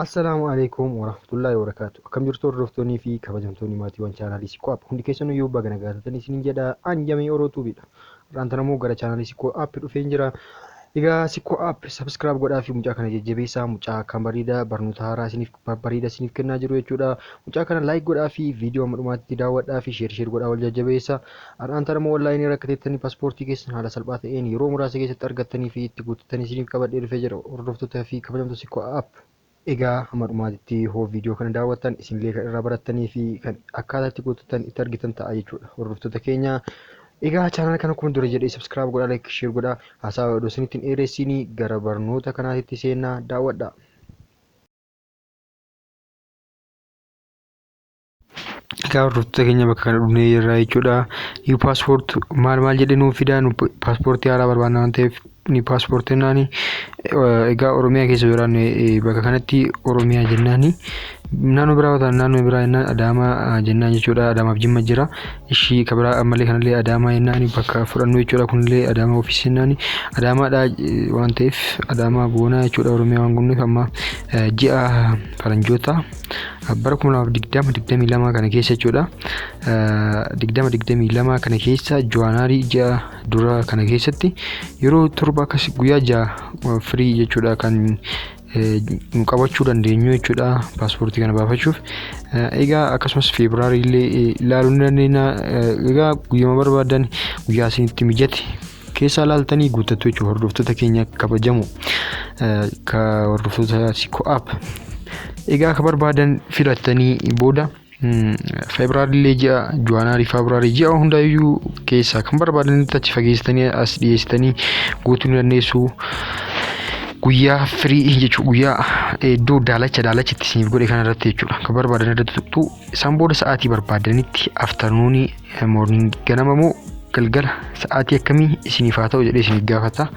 Assalaamu alaikum warahmatullahi wabarakatuh. Akkam jirtu hordoftoonnii fi kabajamtoonni maatiiwwan chaanaalii Sikkoo App, hundi keessanuu yoo baga nagaa taatanii isiniin jedha. An Jamee Oroo Tuubiidha. Har'aan tana immoo gara chaanaalii Sikkoo App dhufeen jira. Egaa Sikkoo App subscribe godhaa fi mucaa kana jajjabeessaa, mucaa akkaan bareedaa barnoota haaraa isiniif babbareeda isiniif kennaa jiru jechuudha. Mucaa kana like godhaa fi viidiyoo amma dhumaatti daawwadhaa fi share share godhaa wal jajjabeessa. Har'aan tana immoo onlaayinii rakkateettanii paaspoortii keessan haala salphaa ta'een yeroo muraasa keessatti argattanii fi itti guuttattanii isiniif qabadhee dhufee jira, hordoftoota fi kabajamtoota Sikkoo App. Egaa hamma dhumaatitti hoo viidiyoo kana daawwattan isinillee kan irraa barattanii fi kan akkaataa itti guuttatan itti argitan ta'a jechuudha. Hordoftoota keenya, egaa chaanala kana akkuma dura jedhee subscribe godhaa, like, share godhaa. Haasaa odoo isinitti hin dheeressiinii gara barnoota kanaatitti seennaa, daawwadhaa. Egaa hordoftoota keenya, bakka kana dhufnee jirra jechuudha. New passport maal maal jedhee nuuf fidaa. Nu paaspoortii haaraa barbaanna waan ta'eef new passport jennaani. Egaa Oromiyaa keessa jiraanne bakka kanatti Oromiyaa jennaani. Naannoo biraa yoo ta'an naannoo biraa jennaan, Adaamaa jennaan jechuudha. Adaamaaf Jimma jira. Ishii ka biraa ammallee kanallee Adaamaa jennaani bakka fudhannu jechuudha. Kunillee Adaamaa ofiis jennaani. Adaamaadha waan ta'eef Adaamaa goonaa jechuudha. Oromiyaa waan gunneef amma ji'a faranjoota bara 2020 22 kana keessa jechuudha. 20 22 kana keessa January ji'a dura kana keessatti yeroo 7 akkas guyyaa 6 firii jechuudha kan nu qabachuu dandeenyu jechuudha paaspoortii kana baafachuuf. Egaa akkasumas February illee ilaaluu ni dandeenya. Egaa guyyama barbaadan, guyyaa isinitti mijate keessaa ilaaltanii guuttattu jechuudha, hordoftoota keenya kabajamu ka hordoftoota Sikkoo App. Egaa akka barbaadan filattanii booda February illee, ji'a January, February, ji'a hundaayyuu keessaa kan barbaadanitti achi fageessitanii as dhiyeessitanii guutuu ni dandeessu. Guyyaa firii jechuudha, guyyaa iddoo daalacha daalacha itti isiniif godhe kana irratti jechuudha. Kan barbaadan irratti tuqxu. Isaan booda sa'aatii barbaadanitti, afternoon, morning, ganama moo galgala, sa'aatii akkamii isiniif haa ta'u jedhee isiniif gaafata.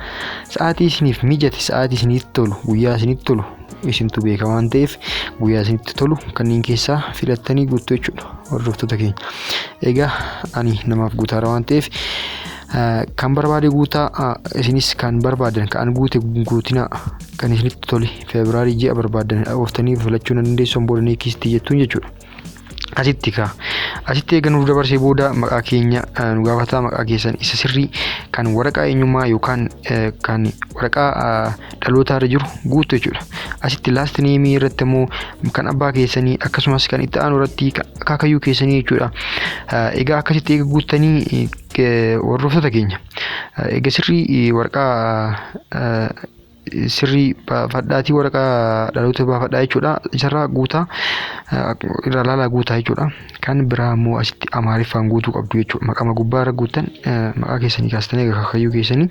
Sa'aatii isiniif mijate, sa'aatii isiniif tolu, guyyaa isinitti tolu isintu beeka waan ta'eef guyyaa isinitti tolu kanneen keessaa filattanii guuttu jechuudha, hordoftoota keenya. Egaa ani namaaf guutaara waan ta'eef kan barbaade guutaa, isinis kan barbaadan kan guute guutina, kan isinitti tole February ji'a barbaadan ooftanii filachuu ni dandeessu. Booda next jettuun jechuudha. Asitti kaa asitti eega nuuf dabarsee booda maqaa keenya nu gaafata. Maqaa keessan isa sirrii kan waraqaa eenyummaa yookaan kan waraqaa dhalootaa irra jiru guutu jechuudha. Asitti last name irratti immoo kan abbaa keessanii, akkasumas kan itti aanu irratti akaakayyuu keessanii jechuudha. Egaa akkasitti eega guuttanii, hordoftoota keenya, eega sirrii waraqaa sirrii baafadhaatii waraqaa dhaloota baafadhaa jechuudha. Isarraa guutaa, irraa laalaa guutaa jechuudha. Kan biraa immoo asitti Amaariffaan guutuu qabdu jechuudha. Maqama gubbaa irra guuttan, maqaa keessanii kaastanii akaakayyuu keessanii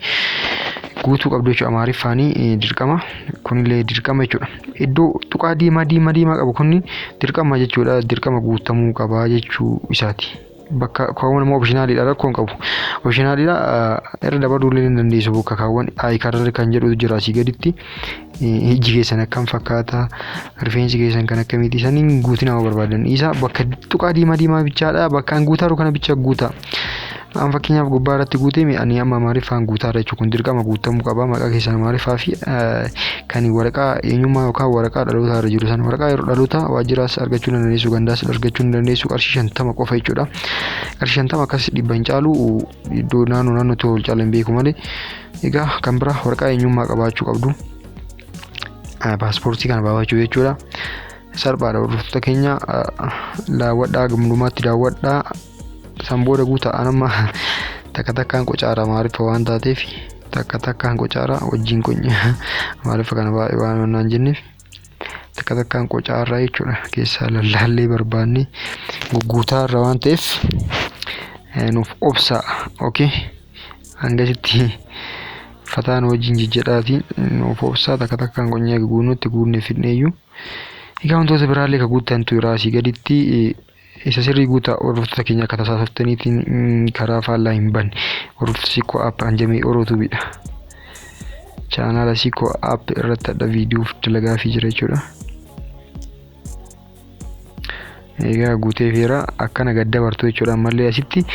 guutuu qabdu jechuudha. Amaariffaanii dirqama. Kunillee dirqama jechuudha. Iddoo tuqaa diimaa diimaa diimaa qabu kunni dirqama jechuudha. Dirqama guutamuu qabaa jechuu isaati. Bakka kaawwan immoo optionaliidha, rakkoo hin qabu. Optionaliidha, irra dabaluu illee ni dandeessu. Bakka kaawwan eye color kan jedhutu jira asii gaditti. Ijji keessan akkam fakkaata, rifeensi keessan kan akkamiiti, saniin guutina nama barbaadan isa bakka tuqaa diimaa diimaa bichaadha. Bakka an guutaaru kana bicha guuta. An fakkeenyaaf gubbaa irratti guutee, ani amma Amaariffaan guutaarra jechuun kun dirqama guutamuu qaba. Maqaa keessan Amaariffaa fi kan waraqaa eenyummaa yookaan waraqaa dhalootaa irra jiru sana, waraqaa yeroo dhalootaa waajjiraas argachuu ni dandeessu, gandaas argachuu ni dandeessu. Qarshii 50 qofa jechuudha. Qarshii 50 akkas 100 hin caalu, iddoo naannoo naannootti wal caala hin beeku malee. Egaa kan biraa waraqaa eenyummaa qabaachuu qabdu paaspoortii kana baafachuu jechuudha. Salphaadha, hordoftoota keenya, daawwadhaa, gammadumaatti daawwadhaa. San booda guutaa. Anamma takka takkaan qocaara, Amaariffa waan taateef takka takkaan qocaara wajjin qonya. Amaariffa kana baay'ee waan naan jenneef takka takkaan qocaarraa jechuudha. Keessaa lallaallee barbaanne gugguutaarra waan ta'eef nuuf obsaa. Okay, hangasitti fataan wajjin jejjedhaati nuuf obsaa. Takka takkaan qonyee guunnutti guunne fidneeyyuu. Egaa wantoota biraallee ka guuttantu jira asii gaditti. Isa sirrii guutaa, hordoftoota keenya, akka tasaasuftaniitiin karaa faallaa hin banne. Hordoftoota Sikkoo App, Anjamee Oroo Tuubiidha. Chaanaala Sikkoo App irratti adda viidiyoof dalagaa fi jira jechuudha. Egaa guutee feera akkana gad dabartu jechuudha. Ammallee asitti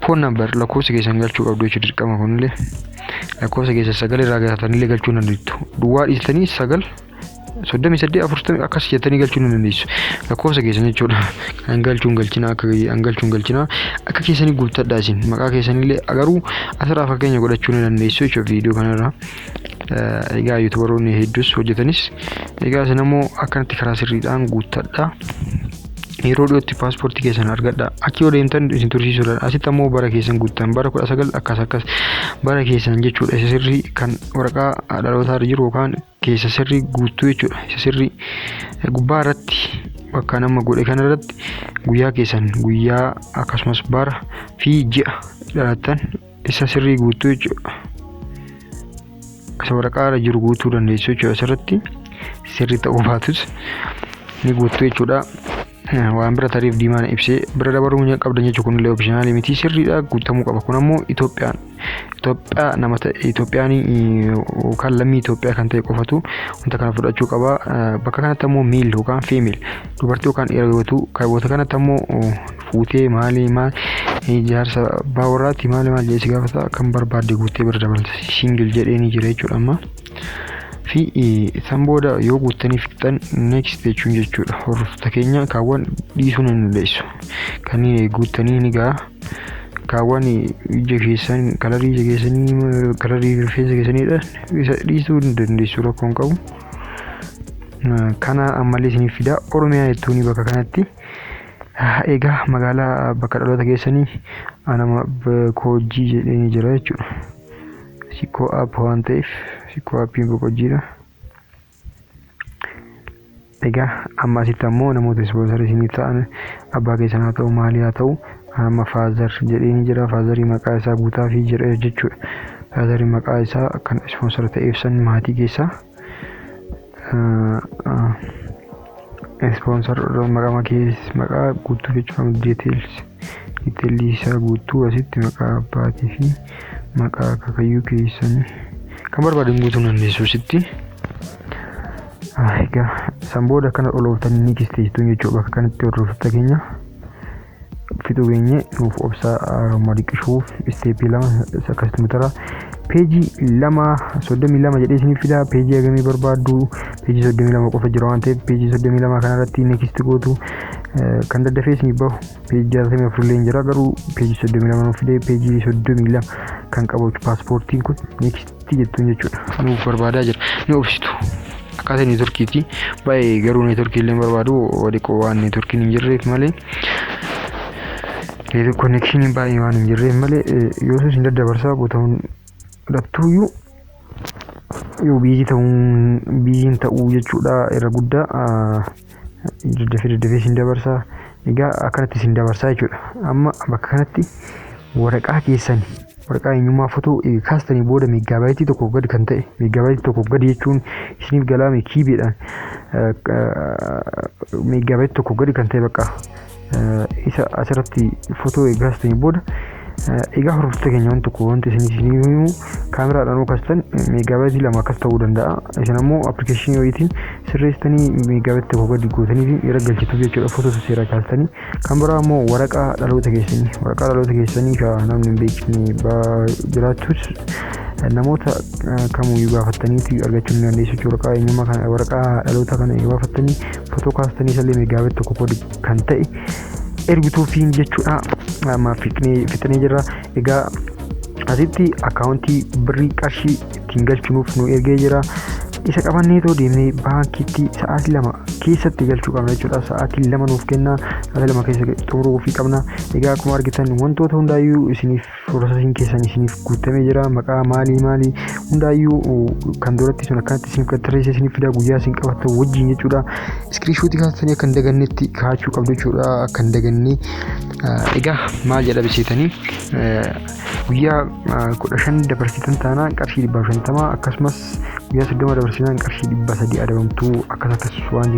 phone number, lakkoofsa keessan galchuu qabdu jechuudha, dirqama kunillee. Lakkoofsa keessan 9 irraa gaafatanii galchuu dandeettu. Duwwaa dhiistanii 9 38 40 akkas jettanii galchuu ni dandeessu. Lakkoofsa keessan jechuudha. Kan galchuun galchina, akka an galchuun galchina, akka keessanii guuttadhaa isin maqaa keessanillee garuu asirraa fakkeenya godhachuu ni dandeessu jechuudha viidiyoo kanarraa. Egaa YouTuberoonni hedduus hojjetanis, egaa isin ammoo akkanatti karaa sirriidhaan guuttadhaa. Yeroo dhiyootti paaspoortii keessan argadha. Achi yoo deemtan isin tursiisuu danda'a. Asitti ammoo bara keessan guuttan, bara 19 akkas akkas bara keessan jechuudha. Isa sirrii kan waraqaa dhalootaa irra jiru yookaan keessa sirrii guuttuu jechuudha. Isa sirrii gubbaa irratti bakka nama godhe kana irratti guyyaa keessan, guyyaa akkasumas bara fi ji'a dhalattan isa sirrii guuttuu jechuudha. Isa waraqaa irra jiru guutuu dandeessu jechuudha. Asirratti sirrii ta'uu baatus ni guuttuu jechuudha. Waan bira tariif diimaan ibsee bira dabaruu qabdan jechuudha. Kunillee optional miti, sirriidha, guutamuu qaba. Kun ammoo Itoophiyaan Itoophiyaa nama ta'e, Itoophiyaan yookaan lammii Itoophiyaa kan ta'e qofatu wanta kana fudhachuu qaba. Bakka kanatti ammoo male yookaan female, dubartii yookaan dhiira gootu. Kaawwata kanatti ammoo fuutee maali maal jaarsa abbaa warraatti maali maal jedhee si gaafata, kan barbaadde guuttee bira dabalta. Single jedhee ni jira jechuudha amma. Fi san booda yoo guuttanii fixxan next jechuun jechuudha. Hordoftoota keenya, kaawwan dhiisuu ni dandeessu. Kanneen guuttanii ni ga'a. Kaawwan ija keessan, colorii ija keessanii, colorii rifeensa keessaniidha. Isa dhiisuu ni dandeessu, rakkoo hin qabu. Kana ammallee isiniif fida. Oromiyaa jettuuni bakka kanatti. Egaa magaalaa bakka dhaloota keessanii anama Boqojjii jedhee ni jira jechuudha. Sikkoo app waan ta'eef Sikkoo appiin Boqojjiidha. Egaa amma asitti ammoo namoota sponsor isiniif ta'an, abbaa keessan haa ta'u, maalii haa ta'u, amma father jedhee ni jira. Fatherii maqaa isaa guutaa fi jira jechuudha. Fatherii maqaa isaa kan sponsor ta'e ibsan maatii keessaa. Sponsor maqaa maqaa guutuu jechuudha, details detailii isaa guutuu asitti maqaa abbaatii fi maqaa akaakayyuu keessanii kan barbaadan guutuu dandeessu asitti. Egaa san booda akkana olooftanii ni kisteessitu jechuudha. Bakka kanatti, hordoftoota keenya, fixuu geenye, nuuf obsaa madiqishuuf stepii 2 akkasitti tara. Peejii 2 32 jedhee isiniif fida. Peejii hagamii barbaaddu? Peejii 32 qofa jira waan ta'eef peejii 32 kanarratti next gootu. Kan daddafee isiniif bahu peejii 64 illee jira, garuu peejii 32 nuuf fide. Peejii 32 kan qabu paaspoortiin kun next jettuun jechuudha. Nuuf barbaadaa jira, ni obsitu. Akkaataa networkiiti baay'ee, garuu networkii illee barbaadu waliqoo waan networkiin hin jirreef malee, connectioniin baay'ee waan hin jirreef malee, yoo isin daddabarsaa butamuun dhabtuuyyuu yoo busy ta'uun busyn ta'uu jechuudha. Irra guddaa daddafee daddafee isin dabarsaa. Egaa akkanatti isin dabarsaa jechuudha. Amma bakka kanatti waraqaa keessan, waraqaa eenyummaa fotoo kaastanii booda megabyteii 1 gadi kan ta'e, megabyteii 1 gadi jechuun isiniif galaame, kiibiidhaan megabyteii 1 gadi kan ta'e bakka isa asirratti fotoo kaastanii booda. Egaa hordoftoota keenya, wanti tokko wanti isin isinii himu, kaameraadhaan yoo kaastan megabyteii 2 akkas ta'uu danda'a. Isin ammoo applicationii wayiitiin sirreessitanii megabyteii 1 gadi gootanii fi irra galchitu jechuudha fotoo seera kaastanii. Kan biraa ammoo waraqaa dhaloota keessanii, waraqaa dhaloota keessanii kan namni hin beekne jiraachuus namoota kamuyyuu gaafattaniiti argachuu ni dandeessu jechuudha. Waraqaa eenyummaa kana, waraqaa dhaloota kana gaafattanii fotoo kaastanii isallee megabyteii 1 gadi kan ta'e ergituufiin jechuudha. Amma fixnee jirra. Egaa asitti accountii birrii qarshii ittiin galchinuuf nu ergee jira. Isa qabannee too deemnee baankiitti sa'aatii 2 keessatti galchuu qabna jechuudha. Sa'aatii 2 nuuf kenna. Sa'aatii 2 keessa xumuruu ofii qabna. Egaa akkuma argitan wantoota hundaayyuu isiniif processiin keessan isiniif guutamee jira. Maqaa maalii maalii hundaayyuu kan duratti sun akkanatti isiniif tarreessee isiniif fida, guyyaa isin qabattan wajjin jechuudha. Screenshotii kaastanii akka hin dagannetti kaa'achuu qabdu jechuudha. Akka hin daganne. Egaa maal jedha biseetanii, guyyaa 15 dabarsitan taanaan qarshii 150, akkasumas guyyaa 30 dabarsitan qarshii 300 adabamtuu, akkas akkas waan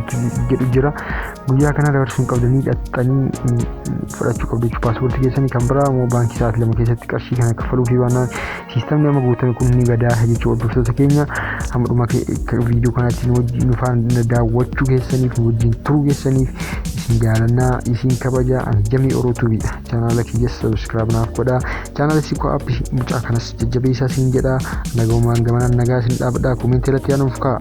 jedhu jira. Guyyaa kana dabarsuu hin qabdanii, dhaxxanii fudhachuu qabdu jechuudha paaspoortii keessanii. Kan biraa immoo baankii sa'aatii 2 keessatti qarshii kana kaffaluu fi baannaan systemni amma guutame kun ni badaa jechuudha. Hordoftoota keenya, hamma dhuma viidiyoo kanaatti nu faana daawwachuu keessaniif, nu wajjin turuu keessaniif isin jaalannaa, isin kabaja. Ani Jamii Oroo Tuubiidha. Chaanaala kiyyas subscribe naaf godhaa. Chaanaala Siikoo Aappii mucaa kanas jajjabeessaa isin jedha. Nagaumaan gamanaan nagaa isin dhaabadhaa. Commentii irratti yaanuuf ka'a.